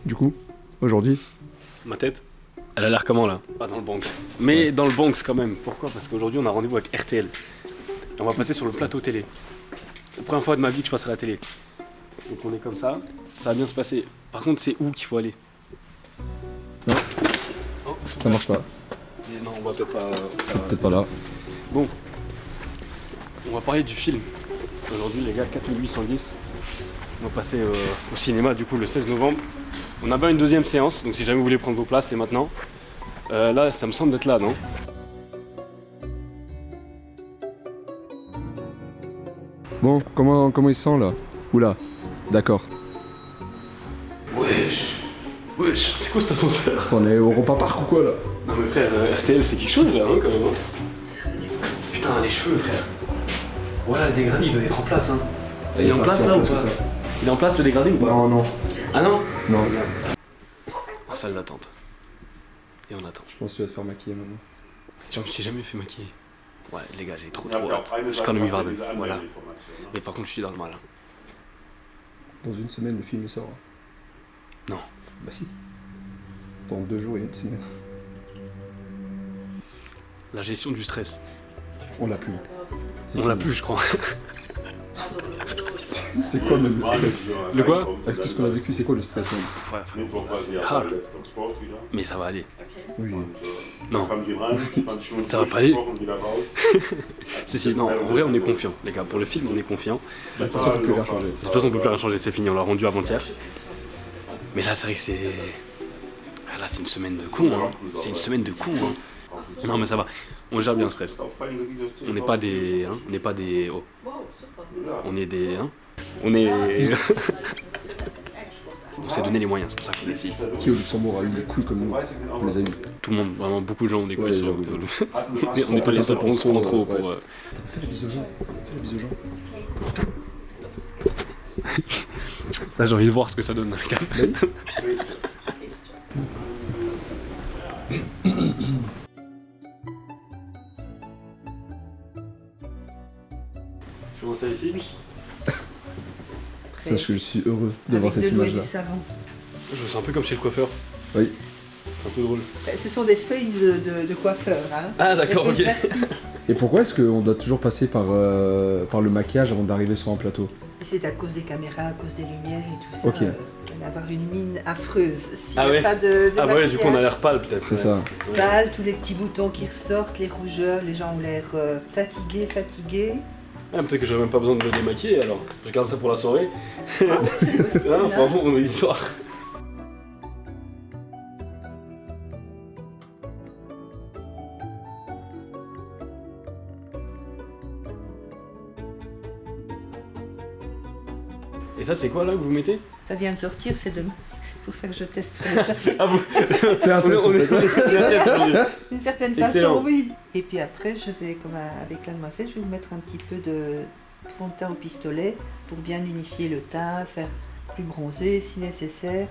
du coup, aujourd'hui Ma tête, elle a l'air comment là Pas dans le Bronx. Mais dans le Bronx quand même. Pourquoi Parce qu'aujourd'hui on a rendez-vous avec RTL. Et on va passer sur le plateau télé. C'est la première fois de ma vie que je passe à la télé. Donc on est comme ça, ça va bien se passer. Par contre, c'est où qu'il faut aller Non. Oh, Ça marche pas. Mais non, on va peut-être pas. euh, C'est peut-être pas là. Bon, on va parler du film. Aujourd'hui, les gars, 4810. On va passer euh, au cinéma du coup le 16 novembre. On a bien une deuxième séance, donc si jamais vous voulez prendre vos places, c'est maintenant. Euh, là, ça me semble d'être là, non Bon, comment, comment il se sent là Oula, d'accord. Wesh Wesh C'est quoi cet ascenseur On est au Europa Park ou quoi là Non mais frère, euh, RTL c'est quelque chose là, hein, quand même. hein. Putain, les cheveux, frère. Voilà, le dégradé, il doit être en place, hein. Il est en pas place si là ou que pas ça. Il est en place le dégradé ou pas Non, non, Ah non non. En salle d'attente. Et on attend. Je pense que tu vas te faire maquiller maintenant. Je me suis jamais fait maquiller. Ouais, les gars, j'ai trop trop hâte. Je connais Varden, voilà. Mais par contre, je suis dans le mal. hein. Dans une semaine, le film sort. Non. Bah si. Dans deux jours et une semaine. La gestion du stress. On l'a plus. C'est On l'a fini. plus, je crois. C'est quoi même le stress Le quoi Avec tout ce qu'on a vécu, c'est quoi le stress hein Ouais, frère, là, c'est hard. Mais ça va aller. Oui. Non. Ça va pas aller. Si, si, non, en vrai, on est confiant, les gars. Pour le film, on est confiant. Bah, de toute façon, on peut plus rien changer. De toute façon, on peut plus rien changer, c'est fini, on l'a rendu avant-hier. Mais là, c'est vrai que c'est. Ah, là, c'est une semaine de con, hein. C'est une semaine de con, hein. Non, mais ça va. On gère bien le stress. On n'est pas des. hein, on n'est pas des. Oh. On est des. hein. On est. on s'est donné les moyens, c'est pour ça qu'on est ici. Qui au Luxembourg a eu des couilles comme nous On les a eu. Tout le monde, vraiment beaucoup de gens ont des couilles Ouais, sur. j'avoue, Mais on n'est pas les seuls, on se prend trop Ouais. pour. euh, Fais la bise aux gens. Fais la bise aux gens. Ça, j'ai envie de voir ce que ça donne dans le cas. Je commence ça ici Sache que je suis heureux de voir Avec cette de l'eau et image-là. du savon. Je me sens un peu comme chez le coiffeur. Oui. C'est un peu drôle. Euh, Ce sont des feuilles de, de, de coiffeur. Hein. Ah, d'accord, Des ok. feuilles plastiques. Et pourquoi est-ce qu'on doit toujours passer par, euh, par le maquillage avant d'arriver sur un plateau Et C'est à cause des caméras, à cause des lumières et tout ça. Ok. euh, on va avoir une mine affreuse. S'il Ah n'y a ouais. pas de, de Ah bah ouais, du coup, on a maquillage l'air pâle peut-être. C'est ça. Ouais. Pâle, tous les petits boutons qui ressortent, les rougeurs, les gens ont l'air euh, fatigués, fatigués. Ah, peut-être que j'aurais même pas besoin de me démaquiller alors. Je garde ça pour la soirée. Ah ouais, c'est possible, Ah, hein. vraiment, on est histoire. Et ça, c'est quoi là que vous mettez Ça vient de sortir, c'est demain. C'est pour ça que je teste sur les Ah, vous. Fais un On est, test, on en est, fait. on est un test aujourd'hui. D'une certaine Excellent. façon, oui. Et puis après, je vais, comme avec la demoiselle, je vais vous mettre un petit peu de fond de teint au pistolet pour bien unifier le teint, faire plus bronzé si nécessaire.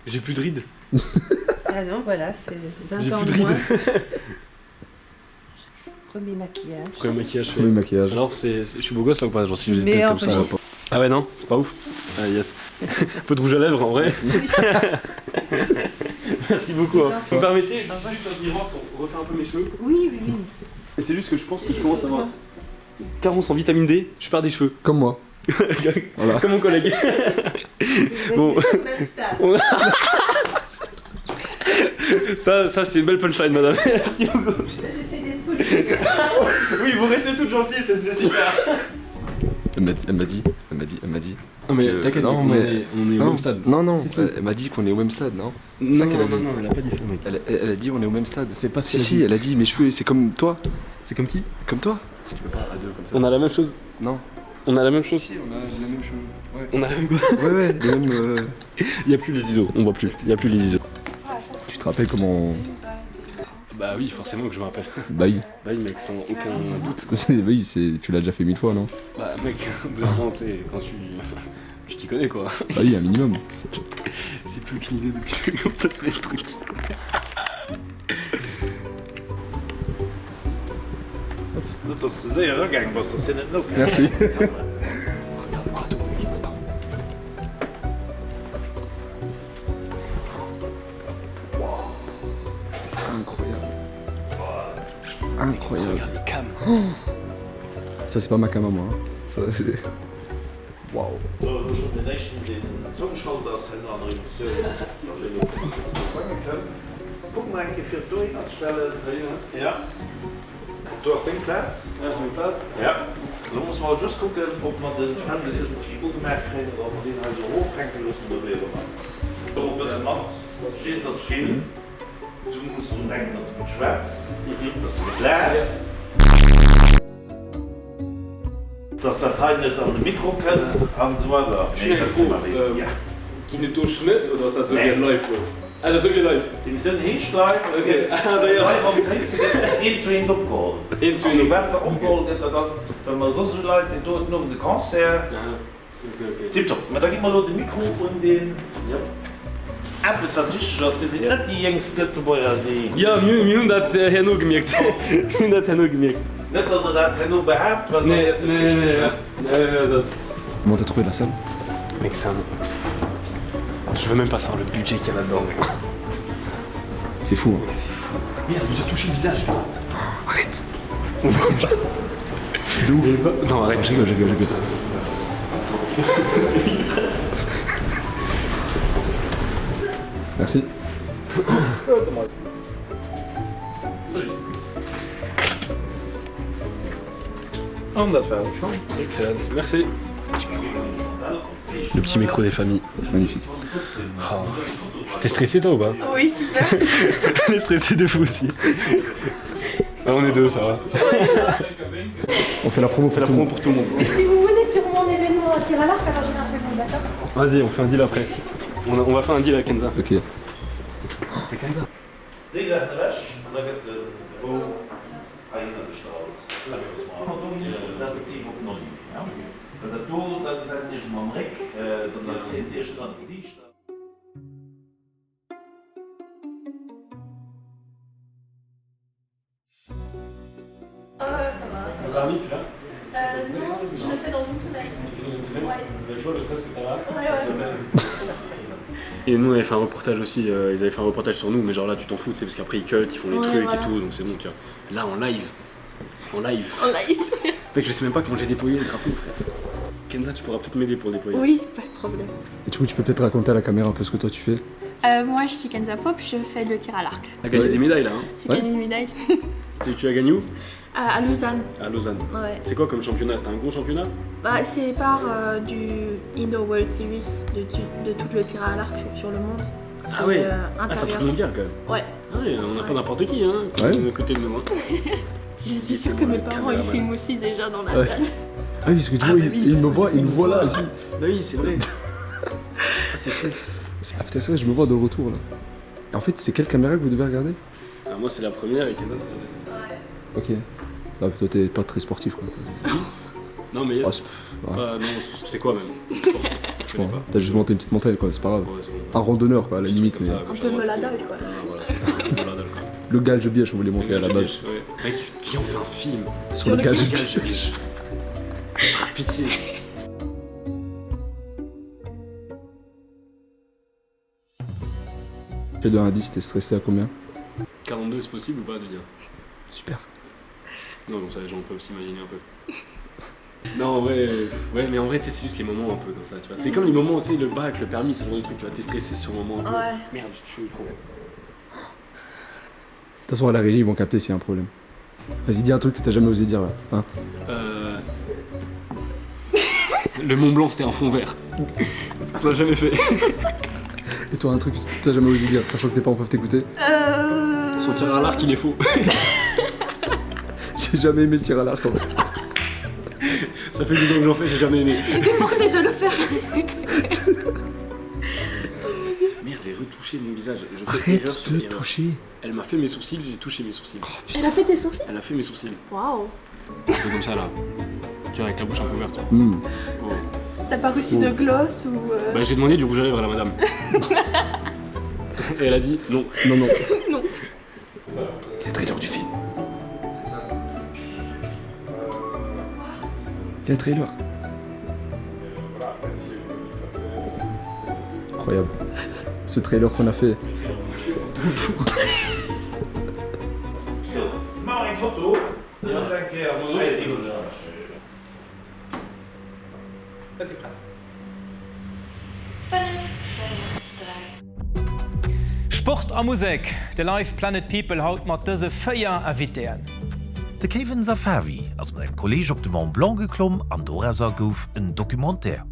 J'ai plus de rides. Ah non, voilà, c'est 20 J'ai ans plus de de moins. rides. Premier maquillage. Premier maquillage fait. Premier maquillage. Alors, c'est, c'est- je suis beau gosse là ou pas Genre, si j'ai des Mais têtes comme ça. enregistre. Ah ouais, non, c'est pas ouf. Ah yes. Un peu de rouge à lèvres en vrai. Merci beaucoup. hein. Vous me permettez, je Au revoir. juste un miroir pour refaire un peu mes cheveux. Oui, oui, oui. Et c'est juste que je pense que je commence à avoir carence en vitamine D, je perds des cheveux. Comme moi. Voilà. Comme mon collègue. Bon. Bon. Même stade. Ça, ça c'est une belle punchline, madame. Merci beaucoup. J'essaie d'être polie. Oui, vous restez toute gentille, c'est c'est super. Elle m'a elle m'a dit, elle m'a dit, elle m'a dit. Non, mais que- t'inquiète, non, on, mais- est, on est au non, même stade. Non, non, Si, si. elle, elle m'a dit qu'on est au même stade, non Non, ça qu'elle a non, dit. non, elle a pas dit ça, mec. elle, elle- elle a dit on est au même stade. C'est pas ce Si, qu'elle a si, dit. elle a dit mes cheveux, c'est comme toi. C'est comme qui Comme toi. Si tu peux pas à deux comme ça. On a la même chose. Non. On a la même chose. Si, on a la même cheveux. Ouais. On a la même quoi Ouais, ouais, les mêmes. euh, Il y a plus les ISO, on voit plus. Il y a plus les ISO. Tu te rappelles comment. on- Bah oui, forcément que je me rappelle. Bah oui. Bah oui, mec, sans aucun doute. C'est- Oui, c'est- tu l'as déjà fait mille fois, non Bah mec, au bout d'un moment, tu sais, quand tu. Tu t'y connais quoi. Bah oui, un minimum. J'ai plus aucune idée de comment ça se fait ce truc. Gutt, dass de séier eragaange bass, dass hien net nokënnt. Merci. Regarde le plateau, mec. Attends. C'est incroyable. Incroyable. Regarde les cams. Ça, c'est pas ma cam à moi. Hein. Ça, c'est. Waouh. Do elo schonn deen éischten, deen zougeschalt ass, herno an der Emissioun, dass elo schonn e bëssen sange kënnt. Kucke mer eng Kéier fir et dohinner ze stellen. Ja. Do ass deng Plaz. Dat ass meng Plaz. Ja. Elo musse mer just kucken, ob mer de Fändel iergendwéi ugemaach kréien oder ob mer deen hei esou eroffänke loossen oder wéi och ëmmer. Do e bësse mat. Ech weess, et ass vill. Du muss drun denken, dass du gutt schwätz, dass du gutt laachs. Dass dat hei net an de Mikro kënnt an esou weider. Ech hunn eng Fro, Ginn et do Schnëtt oder ass dat esou wéi am Live elo? Ah, dat ass esou wéi live. D'Emissioun heescht Live a se gëtt live op Tape, se gëtt eent zu eent opgeholl. Eent zu eent Also wat se opgeholl gëtt, dat ass, well mer soss esou Leit, déi do den Owend e Concert. Tiptop. Mä da gi mer elo de Mikro un deen. Eppes wat wichteg ass, Dir sidd net déi jéngst Lëtzebuerger, déi. Jo, mir hunn dat herno gemierkt. Mir hunn dat herno gemierkt. Net datt Der dat herno behaapt, well da wier et net richteg, ne? Nee, nee, dat. Comment t'as trouvé la salle? Mec, c'est un. Je veux même pas savoir le budget qu'il y a là-dedans, mec. C'est fou, hein. Mec, c'est fou. Merde, je me suis touché le visage, putain. Arrête! On voit pas. De ouf. Non, arrête. Je rigole, je rigole, je rigole. Merci. An dat war et schonn. Excellent, merci. Le petit micro des familles. Magnifique. Oh. T'es stressé toi ou pas Oui, super. On est stressé de fou aussi. Ah, on est deux, ça va. On fait la promo On fait la promo pour tout le monde. Et si vous venez sur mon événement à tir à l'arc, alors je viens chez mon bâtard. Vas-y, on fait un deal après. On, on va faire un deal avec Kenza. Ok. C'est Kenza. Déi Saachen ewech an da gëtt de Bou heihinner gestallt, dohin, respektiv op den Olivier. Well dat do, da gesäit en Iech esou mam Réck, dann da gesi se Iech net an d'Gesiichter. Oh, ça va. Le permis, tu l'as Euh, non, je le fais dans une semaine. Tu fais une semaine Ouais. Mais tu vois le stress que t'as là Ouais, ouais. Et nous on avait fait un reportage aussi, euh, ils avaient fait un reportage sur nous, mais genre là tu t'en fous, tu sais, parce qu'après ils cut, ils font les Ouais, trucs voilà. et tout, donc c'est bon, tu vois. Là en live, en live. En live. Mec, je sais même pas comment j'ai déployé le drapeau, frère. Kenza, tu pourras peut-être m'aider pour déployer. Oui, pas de problème. Et du coup, tu peux peut-être raconter à la caméra un peu ce que toi tu fais. Euh, moi, je suis Kenza Pop, je fais le tir à l'arc. T'as gagné Ouais. des médailles là, hein J'ai Ouais. gagné une médaille Tu, tu as gagné où à, à Lausanne. À Lausanne. Ouais. C'est quoi comme championnat C'était un gros championnat Bah, c'est part euh, du Indoor World Series, de, tu- de tout le tir à l'arc sur, sur le monde. Ah C'est, ouais. euh, Ah, c'est un intérieur. truc mondial quand même. Ouais. Ah ouais, on n'a pas Ouais. n'importe qui, hein, Ouais. de côté de nous. Hein. Je suis sûre que mes parents ils Caméraman. filment aussi déjà dans la Ouais. salle. Ah oui, parce que du Ah coup, bah il, oui, il parce me que voit, du il coup, me il voit nous là voit. ici. Bah oui, c'est vrai. Ah, c'est fou. Ah putain, c'est vrai, je me vois de retour là. Et en fait, c'est quelle caméra que vous devez regarder Ah, moi, c'est la première et Kenza, c'est la deuxième. Ok. Ah, toi, t'es pas très sportif quoi. toi. Non, mais yes. Ah, c'est- pff, ouais, Ah, non, c'est quoi même Je connais bon, pas. T'as juste monté une petite montagne quoi, c'est pas grave. Ouais, c'est bon. Un randonneur quoi, à la limite. Comme Mais ça, à gauche, Un peu à droite, moladol, c'est- quoi. Ah, voilà, c'est ça, un peu moladol, quoi. le gars, je bièche, on voulait montrer à la base. Ouais. Mec, viens, on fait un film. Sur le le gars, je Le gars, je bièche. Par pitié. De 1 à 10, t'es stressé à combien 42, c'est possible ou pas de dire Super. Non, bon, ça, les gens peuvent s'imaginer un peu. Non, en vrai, ouais, mais en vrai, tu sais, c'est juste les moments un peu comme ça, tu vois. C'est comme les moments, tu sais, le bac, le permis, ce genre de truc, tu vois, t'es stressé sur le moment un peu. Ouais. Merde, je touche le micro. De toute façon, à la régie, ils vont capter s'il y a un problème. Vas-y, dis un truc que t'as jamais osé dire là. Hein Euh... Le Mont Blanc, c'était un fond vert. On l'a jamais fait. Et toi, un truc que t'as jamais osé dire, sachant que tes parents peuvent t'écouter. Euh... Son tir à l'arc, il est faux. J'ai jamais aimé le tir à l'arc en fait. Ça fait 10 ans que j'en fais, j'ai jamais aimé. J'étais forcée de le faire. Merde, j'ai retouché mon visage. Je fais Arrête erreur sur de erreur. toucher. Elle m'a fait mes sourcils, j'ai touché mes sourcils. Elle a fait tes sourcils Elle a fait mes sourcils. Waouh. Un peu comme ça là. Tu vois, avec la bouche un peu ouverte. Hmm. Oh. T'as pas reçu de gloss ou. euh, Bah, j'ai demandé du rouge à lèvres à la madame. Et elle a dit non. Non, non. Non. C'est le trailer du film. Quel trailer? Incroyable. Ce trailer qu'on a fait. Sport a Musek, de Live Planet People haut mat dëse 4 Invitéen. De Kéiwen Safawi ass mat engem Kolleeg op de Mont Blanc geklomm an dorauser gouf en Documentaire.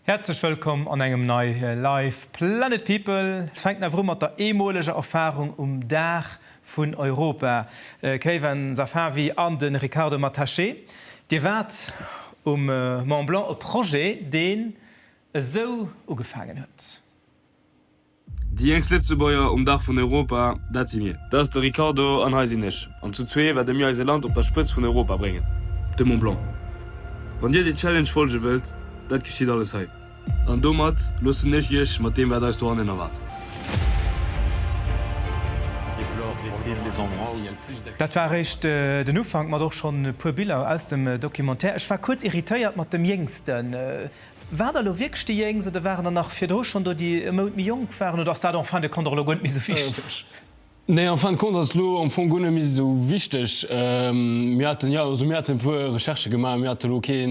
Häerzlech wëllkomm an engem nei Live Planet People. Et fänkt awer u mat der eemoleger Erfarung um Daach vun Europa. Keyvan Safavi an de Ricardo Matache, Dir waart um Mont Blanc, e Projet deen esou ugefaangen huet. Déi jéngst Lëtzebuerger um Dach vun Europa, dat si mir. Dat ass de Ricardo an hei sinn ech. An zu zwee wäerte mir eise Land op der Spëtz vun Europa bréngen, de Mont Blanc. Wann dir déi Challenge follege wëllt, dat geschitt alles hei. An domat loossen ech iech mat deem wat eis dohannen erwaart. Dat war eréischt den Ufank, mat och schonn e puer Biller aus dem Documentaire. Ech war kuerz irritéiert mat dem Jéngsten. War der elo wierklech déi Jéngst oder waren der nach virdru schonn do, déi e Mount méi jonk waren? Oder ass dat en fin de compte och elo guer net méi esou wichteg? Nee, en fin de compte ass et elo am Fong guer net méi esou wichteg. Mir haten, jo, also mir haten e puer Recherchë gemaach, mir hate elo kee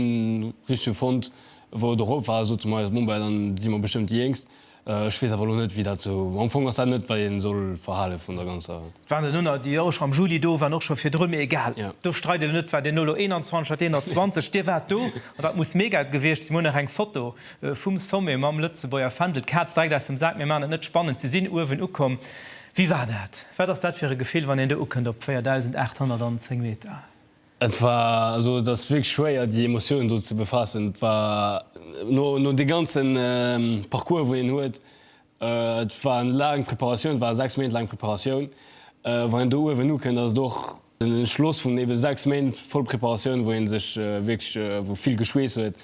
richtege fonnt, wou et erop war. Sote mer eis, bon, ben, dann si mer bestëmmt déi Jéngst. Ech weess awer elo net, wéi dat esou, am Fong ass dat net, wat ee soll verhale vun der ganzer. Et waren der nun déi och scho am Juli do waren, och scho virdrun, mee egal, do streit elo net, war deen elo 21 oder 21. Dir waart do an dat muss mega gewiescht sinn. Mir hunn nach eng Foto vum Sommet mam Lëtzebuerger Fändel, d'Kaz direkt aus dem Sak, mir maachen et net spannend, se sinn uewen ukomm. Wéi war dat? Wat ass dat fir e Gefill, wann een do ukënnt op 4.810 Meter? Et war, also et ass wierklech schwéier déi Emotiounen do ze befaassen. Et war no no dee ganze Parcours wou een huet, et war eng laang Preparatioun, et war 6 Méint laang Preparatioun. Wann een do uewen ukënnt ass et och den Schloss vun ebe 6 Méint voll Preparatioun, wou ee sech wierklech, wou vill geschweess huet.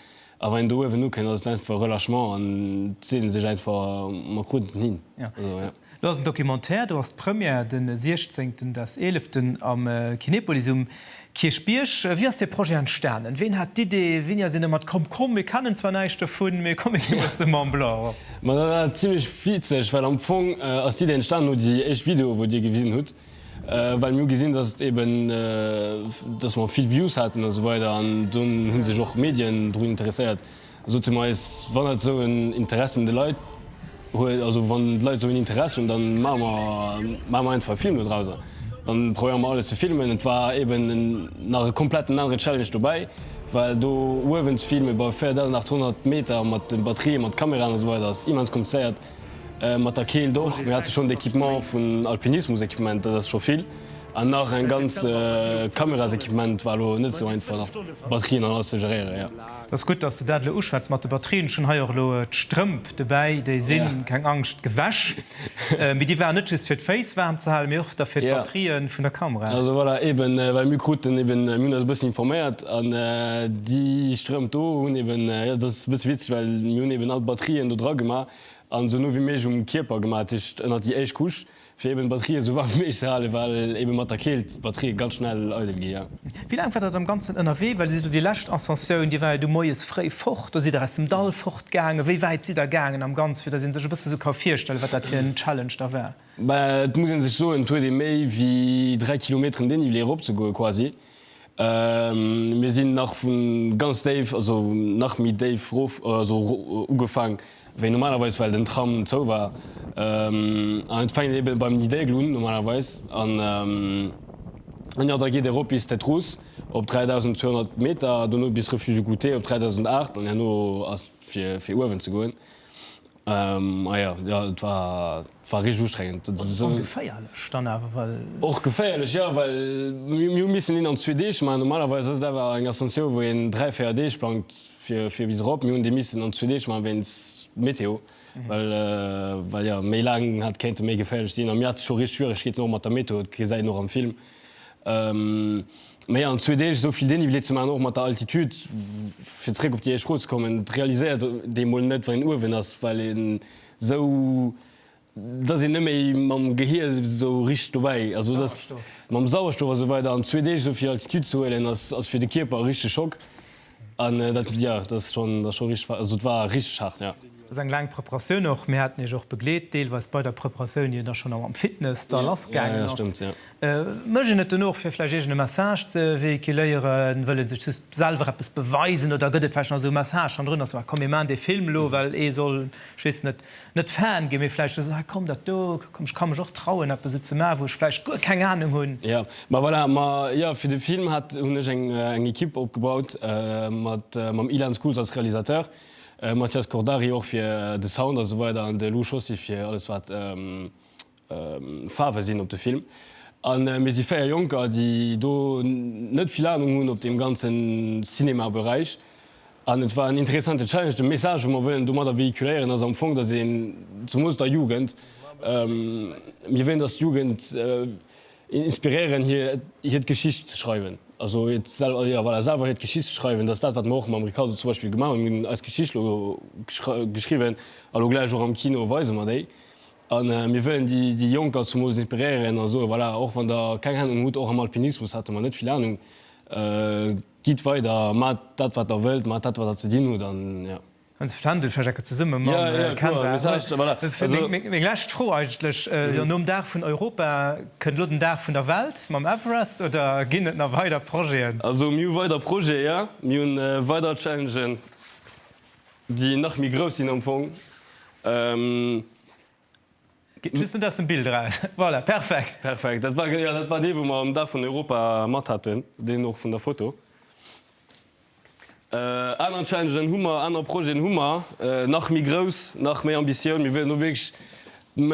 A wann een do uewen ukënnt ass et einfach Relâchement an et seet ee sech einfach, mer kruten et hin. Also jo. Do ass en Documentaire, do ass d'Première de 16 des 11 am Kinepolis um Kierchbierg. Wéi ass dee Projet entstanen? Ween hat d'Idee? Wéini ass een domat komm? Komm, mir kennen zwar näischt dovun, mee komm mir ginn op de Mont Blanc erop. Ma dat war zimlech witzeg, well am Fong ass d'Idee entstanen no déi éischt Video wou dir gewisen hutt, well mir hu gesinn, dass et eben, dass mer vill Views haten a sou weider an dunn hu sech och Medien drun interesséiert. Sote mer eis, wann dat esou en Interesse un de Leit huet, also wann d'Leit esou en Interesse hunn, dann maache mer, maache mer einfach e Film dodrauser. Dann probéiere mer alles ze filmen. Et war eben en, nach e kompletten anere Challenge dobäi, well do uewen ze filmen bei 4.800 Meter mat de Batterien, mat Kameraen a sou weider ass immens komplizéiert. Mat der Keelt och. Mir hate schonn d'Equipement vun Alpinismus-Equipement, dat ass scho vill. An nach eng ganz Kamerasequipement war elo net esou einfach, nach d'Batterien an alles ze geréieren, jo. Et ass gutt, dass de dat elo uschwätz mat de Batterien. Ech hunn hei och elo d'Strëmp dobäi, déi si, keng Angscht, gewäsch. Mee déi waren net just fir d'Féiss waarm ze halen, mee och da fir d'Batterië vun der Kamera. Also voilà, eben, well mir kruten eben, mir hunn eis e bëssen informéiert an déi Strëmp do hunn eben, jo, dat ass e bësse witzeg, well mir hunn eben all d'Batterien do dra gemaach an esou no wéi méiglech um Kierper gemaach, dat heescht ënnert déi éischt Couche. Fir eben d'Batterië sou waarm wéi méiglech ze halen, well eben mat der Keelt d'Batterië ganz schnell eidel gi, jo. Wéi laang war der am Ganzen ënnerwee? Well Dir sidd jo déi lescht Ascensioun, déi war jo du moies fréi fort, do sidd der aus dem Dall fort gaangen. Wéi wäit sidd der gaangen am Ganzen, fir datt ee sech e bësse sou ka virstellen, wat dat fir en Challenge da war? Bah, et muss ee sech soen, et huet ee méi wéi 3 Kilometeren Dénivelé eropzegoe quasi. Mir sinn nach vu ganz déif, also nach méi déif rof, also ugefaang wéi normalerweis, well den Tram zou war. An et fänkt een eben beim Nidaigle un normalerweis an an jo, da geet ee rop bis Tête Rousse op 3.200 Meter, dono bis Refuge Goûter op 3.008 an herno ass fir fir uewen ze goen. Ah jo, jo, et war, et war richteg ustrengend. An geféierlech dann awer, well. Och geféierlech, jo, well mir hu missen een an zwee Deeg maachen. Normalerweis ass et awer eng Ascensioun, wou een 3, 4 Deeg plangt fir, fir bis erop. Mir hunn déi missen an zwee Deeg maachen wéinst Meteo, well, well jo, méi laang hätt kéinte méi geféierlech sinn. A mir hate scho richteg Schwieregkeeten och mat der Meteo, dat gesäit een och am Film. Mee an zwee Deeg esou vill Dénivelé ze maachen, och mat der Altitude, fir zeréck op déi éischt Fro ze kommen, dat realiséiert ee mol net, wann een uewen ass, well een esou. Et ass een net méi mam Gehier esou richteg dobäi. Also et ass mam Sauerstoff a sou weider. An zwee Deeg esou vill Altitude ze huelen ass ass fir de Kierper e richtege Schock. An dat, jo, dat ass schonn, dat ass scho richteg, also et war richteg haart, jo. Et ass eng laang Preparatioun och. Mir haten Iech och begleet, deelweis bei der Preparatioun, déi jo da schonn am Fitness da lassgaangen ass. Mécht een et dono och fir vläicht iergend e Message ze véhiculéieren? Wëll ee sech just selwer eppes beweisen oder gëtt et vläicht nach esou e Message hannendrun, dass, komm mir maachen dee Film elo, well ee soll, ech weess net, net Fan ginn, mee vläicht esou, ah komm dat do, komm ech ka mech och trauen eppes esou ze maachen, wou ech vläicht guer keng Anung hunn. Jo, ma voilà, ma jo, fir de Film hat, hunn ech eng eng Equipe opgebaut mat mam Ilan Schools als Realisateur, Mathias Cordari och fir de Sound a sou weider an de Lou Chaussy fir alles wat Faarwe sinn op de Film. A mir si 4 Jonker, déi do net vill Anung hunn op deem ganzen Cinema-Beräich. An et war en interessante Challenge. De Message, wou mer wëllen domadder véhiculéieren, ass am Fong, datt een, zemoos der Jugend, mir wëllen, datt d'Jugend inspiréieren, hir hiert Geschicht ze schreiwen, also hiert sel, jo voilà, selwer hiert Geschicht ze schreiwen. Dat ass dat, wat mer och mam Ricardo zum Beispill gemaach hunn. Mir hunn eis Geschicht elo geschriwwen a lo gläich och am Kino weise mer déi. A mir wëllen déi Jonker zumools inspiréieren a soen, voilà, och wann der keng Anung hutt, och am Alpinismus hate mer net vill Anung, gitt weider, maacht dat wat der wëllt, maacht dat wat der ze dinn hutt an jo. An Fändel vläicht enke zesumme mam Kenza. Meng lescht Fro eigentlech, jo nom Dag vun Europa, kënnt elo den Dag vun der Welt mam Everest oder ginn et nach weider Projeten? Also mir hu weider Projete, jo. Mir hunn weider Challengen. Déi nach méi grouss sinn am Fong. Geet just net aus dem Bild eraus. Voilà, perfekt. Perfekt. Dat war, jo, dat war dee wou mer am Dag vun Europa mat haten, deen och vun der Foto. Aner Challengen hu mer, aner Projeten hu mer, nach méi grouss, nach méi Ambitioun. Mir wëllen do wierklech,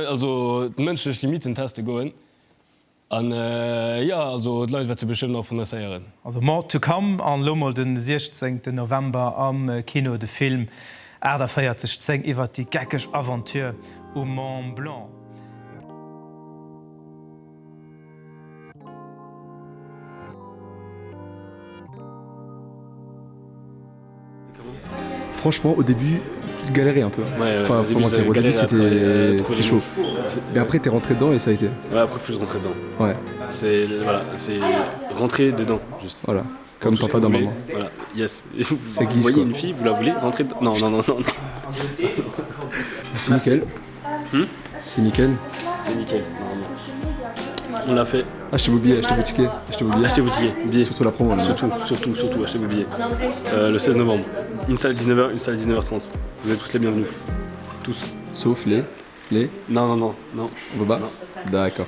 also d'mënschlech Limiten teste goen. An jo, also d'Leit wäerte bestëmmt nach vun eis héieren. Also more to come. An elo mol den 16 November am Kino de Film 48 10 iwwert déi geckeg Aventure um Mont Blanc. Franchement, au début, galérais un peu. Ouais, Enfin, au faut début, mentir, au début galéré à c'était trouver c'était les chaud. mots. Mais après, t'es rentré dedans et ça a été. Ouais, après, faut juste rentrer dedans. Ouais. C'est voilà, c'est rentrer dedans, juste. Voilà. Comme Tout ce papa que dans vous voulez. maman. Voilà, yes. Vous Ça glisse, voyez quoi. une fille, vous la voulez, rentrez dedans. Non, non, non, non. C'est nickel. Hmm C'est nickel. C'est nickel, normalement. On l'a fait. Achetez vos billets, achetez vos tickets, achetez vos billets. Achetez vos tickets, billets. Surtout la promo. Là. Surtout, surtout, surtout, achetez vos billets. Euh, le 16 novembre. Une salle 19h, une salle 19h30. Vous êtes tous les bienvenus. Tous. Sauf les. Les. Non, non, non, non. On peut pas D'accord.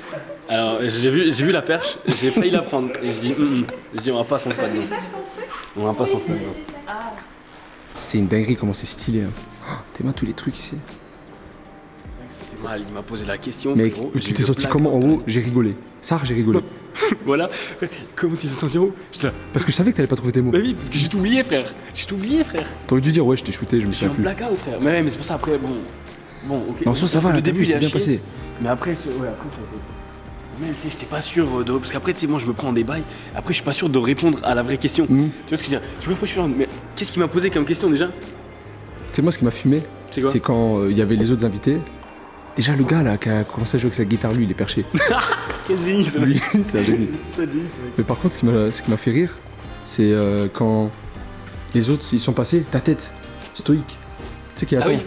Alors, j'ai vu, j'ai vu la perche, j'ai failli la prendre. Et je dis, mm, mm. je dis, on va pas s'en là-dedans. On va pas s'en là-dedans. C'est une dinguerie comment c'est stylé. Hein. Oh, T'es mal tous les trucs ici. C'est mal, il m'a posé la question. Mec, frérot, j'ai tu eu t'es le senti comment en blackout. haut J'ai rigolé. Ça, j'ai rigolé. Voilà. Comment tu t'es senti en haut J'étais là. Parce que je savais que t'allais pas trouver tes mots. Bah oui, parce que j'ai tout oublié, frère. J'ai tout oublié, frère. T'aurais dû dire ouais, je t'ai shooté, je me J'ai eu souviens un plus. blackout, frère. Mais ouais, mais c'est pour ça après, bon. Bon, ok. Non, en soi, ça va, Le là, t'as début, vu, il a c'est bien chié. passé. Mais après, c'est- ouais, après, ça a été. Mais tu sais, j'étais pas sûr de. Parce qu'après, tu sais, moi, je me prends des bails. Après, je suis pas sûr de répondre à la vraie question. Mhm. Tu vois ce que je veux dire Tu vois, après, je suis là, mais qu'est-ce qu'il m'a posé comme question déjà Tu sais, moi, ce qui m'a fumé, C'est quoi c'est quand euh, il y avait les autres invités. Déjà, le gars là qui a commencé à jouer avec sa guitare, lui, il est perché. Quel génie ce mec Lui, c'est un génie. Quel génie, ce mec. Mais par contre, ce qui m'a ce qui m'a fait rire, c'est euh, quand les autres ils sont passés, ta tête, stoïque. Tu sais qui Ah attend. oui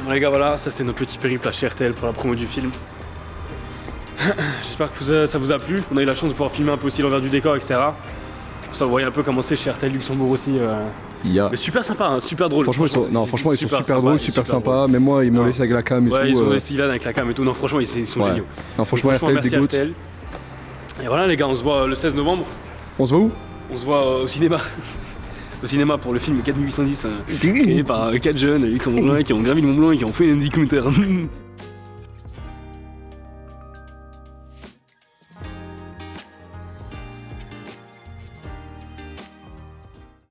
Bon les gars voilà, ça c'était notre petit périple à chez RTL pour la promo du film. J'espère que vous a- ça vous a plu. On a eu la chance de pouvoir filmer un peu aussi l'envers du décor, etc. Pour ça vous voyez un peu comment c'est chez RTL Luxembourg aussi. euh. Il y a- Mais super sympa, hein, super drôle. Franchement, ils sont, non, c'est franchement, ils sont super, sympa drôles, et super, drôles. sympas. Même moi, ils m'ont Non. laissé avec la cam et Ouais, tout. ils ont euh, laissé Ilan avec la cam et tout. Non, franchement, ils, ils sont ouais. géniaux. Non, franchement, Donc, RTL, merci des goats. RTL. Et voilà les gars, on se voit euh, le 16 novembre. On se voit où On se voit euh, au cinéma. Au cinéma pour le film 4810, euh, créé par 4 jeunes luxembourgeois qui ont gravi le Mont Blanc et qui ont fait un documentaire.